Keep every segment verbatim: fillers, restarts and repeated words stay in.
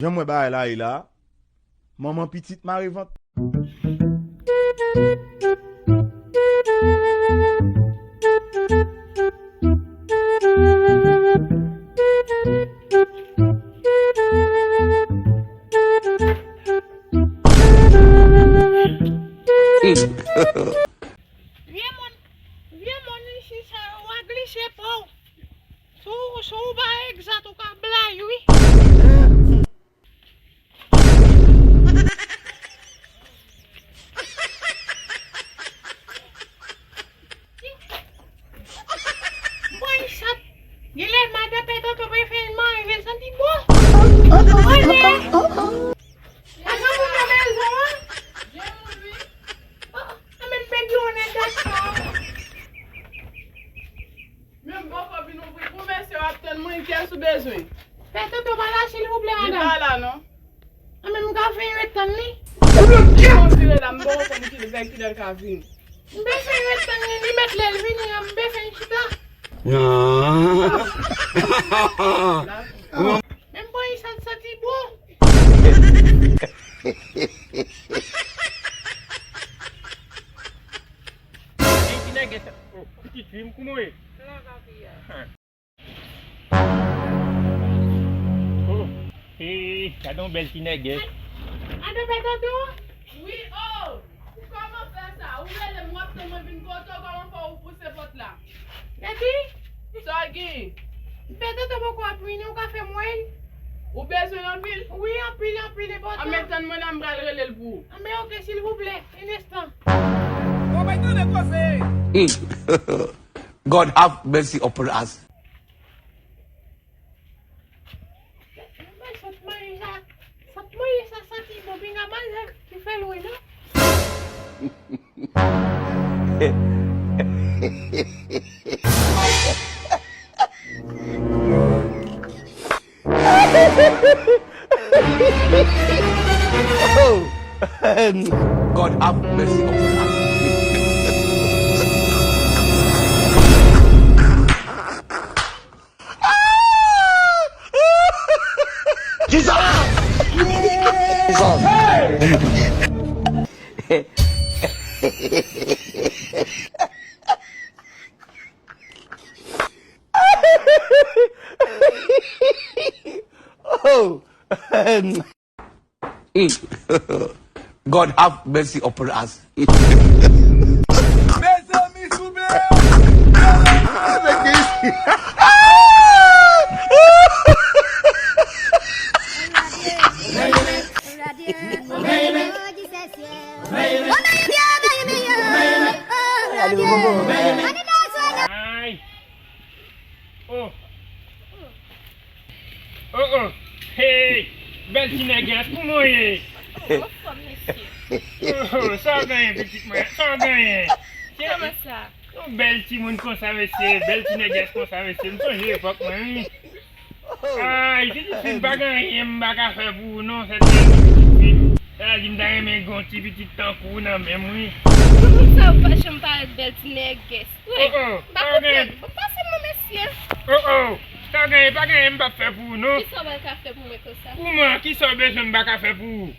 Jan m wè bagay la ye la, manman pitit mare vant. Vye moun, vye moun isi sa yo, w a glise pa w. Si w, si w pa egzat, ou ka blayi, wi. Mwen sot. Genlè madan pè Toto prefere manje l santi bon. Olè. Sa gen moun nan mezon an? Oh, oh, anben m pèdi yon nèg dat sa. Men m poko vin ouvri pou mesye w ap tann mwen, kiyès ou bezwen? Pè Toto pa la, silvouplè, madanm. Li pa la, non. Anben m ka fè yon ret tann li. Ou vire la, m poko konn ki, vè kilè l ka vini. M bezwen ret tann li, li mèt lè l vini an, m bezwen chita. Men m pran yon sant santi bon. Hey, ti nègès, oh, pitit fi m, kouman w ye? Oh, hey, gade yon bèl ti nègès. Ado pè Toto? Wi, oh! Ou kòman fè sa? Ou rele m, w ap tann mwen vin kote w, kòman fè w pouse pòt la? Daddy? Sa w gen? Pè Toto poko ap vini, ou ka fè m wè l? Ou bezwen l anpil? Wi, anpil, anpil, enpòtan. Anben tann mwen la, m pral rele l pou ou. Anben oke, silvouplè, yon enstan. Bon, bay tande koze. God have mercy upon us. Mwen sot manje sa, sot manje sa santi bon, pinga manzè ki fè l wi non. Oh, God have mercy upon us. Jesus! Jesus! Oh! God have mercy upon us. Mezanmi, souple! Ay! Oh! Oh, oh! Hey! Bèl ti nègès, kouman w ye? Anfòm, mesye. Oh, oh, sa w genyen, pitit mwen? Sa w genyen? Kòman sa? Yon bèl timoun konsa, mesye. Bèl ti nègès konsa, mesye. M sonje epòk mwen, wi. Ay, pitit fi m, pa gen anyen m pa ka fè pou ou, non. Sètadi, pitit fi m. Sètadi, m ta renmen gen yon ti pitit tankou w nan men m, wi. Poukisa w pa janm parèt bèl ti nègès? Wi, oh, oh, m pa konprann. Bon, pase mwen, mesye. Oh, oh. Sa w genyen, pa gen anyen m p ap fè pou ou, non. Kisa w pral ka fè pou mwen konsa? Kouman? Kisa w bezwen m pa ka fè pou ou?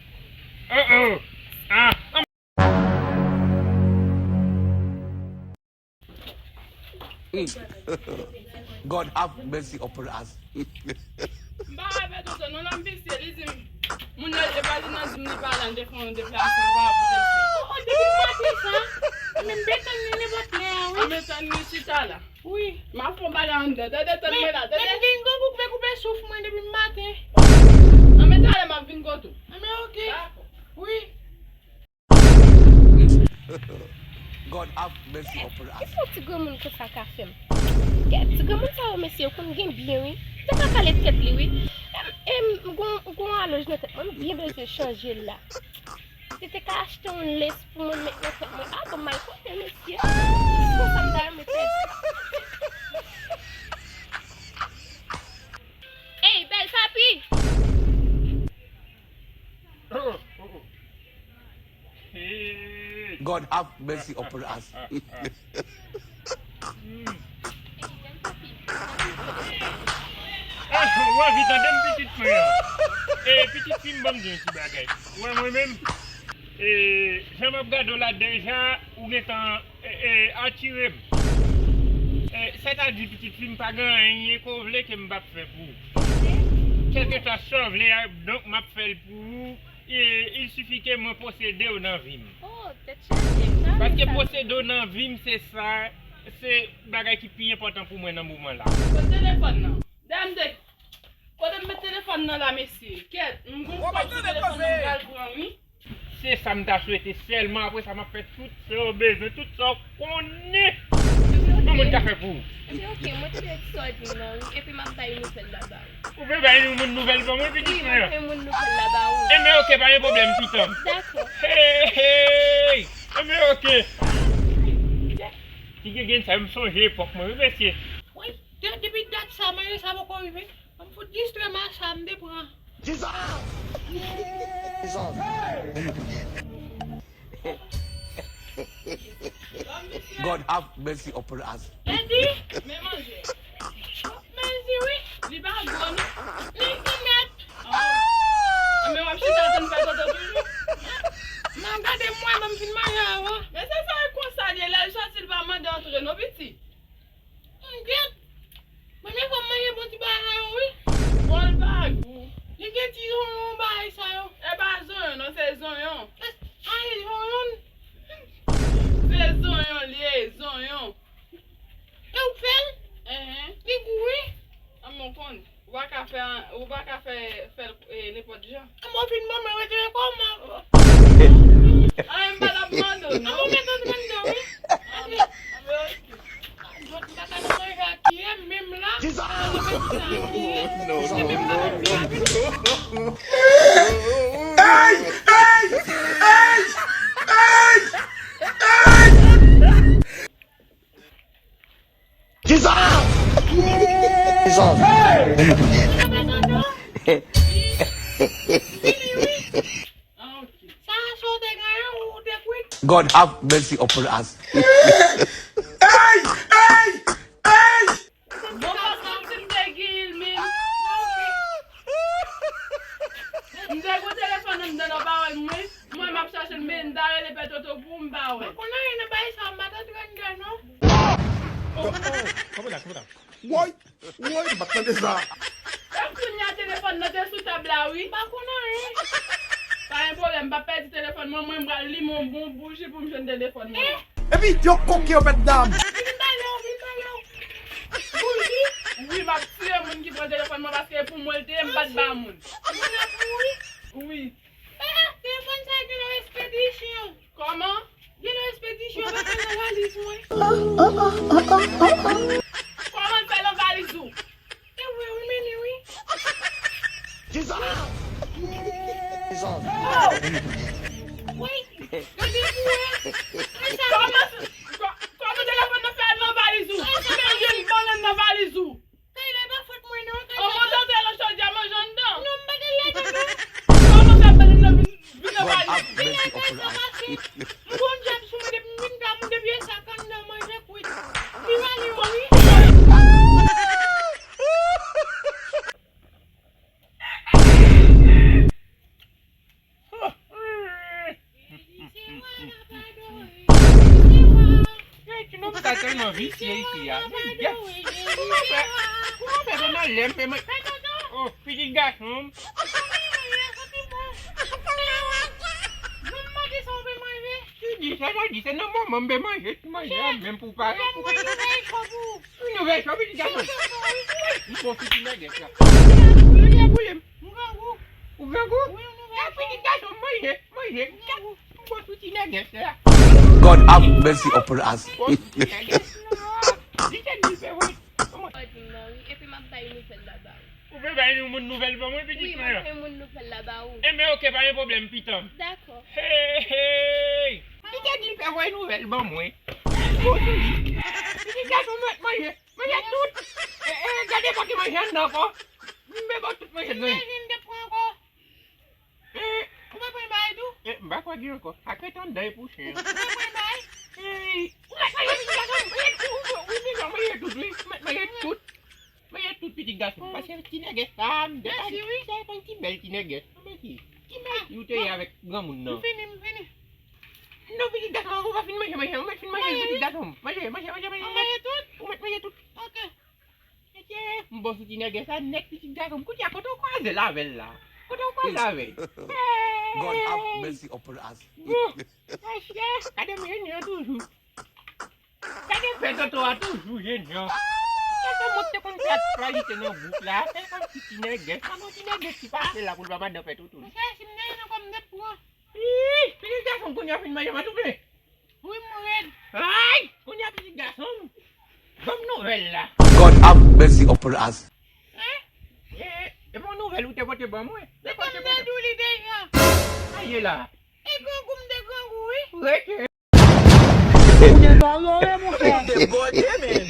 Oh, oh. Ah. God have mercy upon us. M pa ka fè tout sa, non, lè m visye, li di m, moun nan, e pa li nan di m li pa la, l te fè yon deplase, li pa la pou l te fè. Oh, oh, depi maten sa, men m te tann li nenpòt lè a, wi. Anben tann li chita la. Wi. M ap fè yon bagay anndan, tande, tann mwen la, tande. Men m vin gon koupe, koupe souf mwen depi maten. Anben talè m ap vin kote w. Anben oke. Dakò. Wi. God have mercy upon us. Kisa yon ti granmoun konsa ka fè m? Gad, ti granmoun sa yo, mesye, yo konn gen byen, wi. Li te ka pale tèt li, wi. Em, em, gon, gon alonj nan tèt mwen, m byen bezwen chanje l la. Li te ka achte yon lens pou mwen met nan tèt mwen. Ah, bon, m al kote, mesye. Konsa m ta renmen pèdi. Ey, bèl papi! God have mercy upon us. Ah, w anvi tande m pitit mwen an. E, pitit fi m, ban m di yon ti bagay. Ou wè mwen menm, e, jan m ap gade w la deja, ou gentan, e, e, atire m. E, sètadi, pitit fi m, pa gen anyen ke w vle ke m p ap fè pou ou. Kèlkeswa sa w vle a, donk, m ap fè l pou ou. E, il suffit ke mwen posede w nan vi m. Oh, tèt chaje, sa. Paske posede w nan vi m, se sa, se bagay ki pi enpòtan pou mwen nan moman la. Kote telefòn nan? Dam de, kote m met telefòn nan la, mesye? Kèt, m gon kòb sou telefòn nan, m pral pran, wi. Se sa m ta swete sèlman, apre sa m ap fè tout sa w bezwen, tout sa w konnen. Yon moun ka fè pou ou. Ebyen, oke, mwen tande sa w di m nan, wi, epi m ap bay nouvèl la ba ou. Ou vle bay yon moun nouvèl ban mwen, pitit mwen? Wi, mwen bay yon moun nouvèl la ba ou. Ebyen, oke, pa gen pwoblèm, pitan m. Dakò. Hey, hey! Ebyen, oke. Ti gen, gen sa, m sonje epòk mwen, wi, mesye. Wi, de-, depi dat sa, manje sa poko rive. Ban m fout distrè m a sa m te pran. Jesus! Jesus! God have mercy upon us. Lèdi, men manje. Men di wi, li pa gwo non. Li ti nèt. Oh. Men w ap chita tann fè toto toujou. Nan gade m wè ban m fin manje avan. Men se sa e konsa l ye, lè l sòti l pa mande antre non piti. Mwen gen, premye fwa m manje bon ti bagay sa yo, wi. Bon, l pa gou. Li gen ti zonyon bagay sa yo. E pa zonyon, non, se zonyon. Ay, zonyon. Se zonyon, li ye, zonyon. E ou k fè l? Enhen. Li gou, wi. An, mwen konn. Ou pa ka fè, ou pa ka fè, fè l, e, nenpòt jan. Mwen fin mwen, mwen retire kò m. Ay, m pa t ap mande w, non. Mwen met antre anndan, wi. Anben, anben, oke. Zòt m pa ka nan manje a kiye m menm la. Kisa? Mwen met sa a kiye. No, no, no, no, no. Hey! Hey! Hey! Hey! Hey! Jesus! Jesus! God have mercy upon us. Hey! Hey! Hey! Bon, paske m fin te gen l menm. M te gon telefòn anndan nan pawòl mwen. Mwen, m ap chache l, men m ta rele Pè Toto pou m pa wè. Mwen konn anyen nan bagay sa, m pa t antre anndan, non. Oh, oh, oh, kanpe la, kanpe la. Woy, woy, m pa t tande sa. E kounye a telefòn nan te sou tab la, wi. M pa konn anyen. Pa gen pwoblèm, m p ap pèdi telefòn mwen, mwen, m pral limen yon bon bouji pou m jwenn telefòn mwen. Eh? Epi, yo koke yo pèt dam. Vin pale w, vin pale w. Bouji? Wi, m ap tiye moun ki pran telefòn mwen paske pou mwen l te ye, m pa t ba moun. Moun ap mouri? Wi. Ah, telefòn sa gen nan espedisyon. Kòman? Gen nan espedisyon, pa kal nan valiz mwen. Kòman l fè nan valiz ou? E vre, wi, men li, wi. Kisa? Kisa? Oh! Wi, gade pou wè. Kisa? Kòman, kò-, kòman telefòn nan fè al nan valiz ou? Kisa? Men gen bannann nan valiz ou. Kay la pa fòt mwen non, kay la. An mwen tande lan chòdya manje anndan. Non, m pa t al ladan non. Kòman fè bannann nan vin, vin nan valiz? Vin nan kay sa pase. M gon djab sou mwen depi m vin ka mwen depi e sa kann nan manje kwit. Li vale yo wi. Hey, ti nonm sa tèlman visye isi a. Men gèt. Kouman fè, kouman fè se nan lè m pe manje? Oh, pitit gason m. Ti di sa, sa di se nan moman m pe manje, ti manje a menm pou pare. Yon nouvèl cho, pitit gason. M bon sou ti nègès la. Ou grangou? Ou grangou? Wi, yon nouvèl cho. Pitit gason, manje, manje. M bon sou ti nègès la. God have mercy upon us. Bon sou ti nègès. Li te di fè wè. Epi m ap bay nouvèl la ba ou. Ou vle bay yon moun nouvèl ban mwen, pitit mwen? Wi, m ap bay moun nouvèl la ba ou. Enben, oke, pa gen pwoblèm, pitan m. Dakò. Hey, hey! Li te di l fè voye nouvèl ban mwen. Pitit gason mwen, manje. Manje tout. E, e, gade pa ki manje anndan ankò. M ba w tout manje grenn. Manje m te pran ankò. E, ou pa pran bay tou? E, m pa kwè gen ankò. Sa k ret anndan e pou chen an. Ou pa pran bay? E, ou mèt manje pitit gason m. Manje tout, ou, ou, ou, ou mèt manje tout, wi. Ou mèt manje tout. Manje Tout pitit gason. Paske ti nègès sa, m te pa di, se pa yon ti bèl ti nègès. Mèsi. Ki mèsi ou te ye avèk granmoun nan? M fini, m fini. Non, pitit gason, ou pa fin manje, manje, ou mèt fin manje, pitit gason. Manje, manje, manje, manje. Manje tout? Ou mèt manje tout. Ok. Mesye, m bon sou ti nègès sa nèt, pitit gason. Kounye a, kote w kwaze l avè l la? Kote w kwaze avè l? God have mercy upon us. Bon, mesye, gade m jeni an toujou. Gade fè toto a toujou jeni an. Toto mwen te konn fè atrayite nan bouk la. Fè kòm si ti nègès. Pa gon ti nègès ki pase la pou l pa madan fè toto. Mesye, si m te jeni ankò, m te pran. Ih, pitit gason, kounye a fin manje, mwen toufe. Wi, mwen rèd. Ay! Kounye a pitit gason. Ban m nouvèl la. God have mercy upon us. Hein? Eh, e bon nouvèl ou te pote ban mwen. Se kòm te di w li deja. Sa ye la? E grangou m te grangou, wi. Rete. Ou te pa vle, monchè. Ou te bòde, men.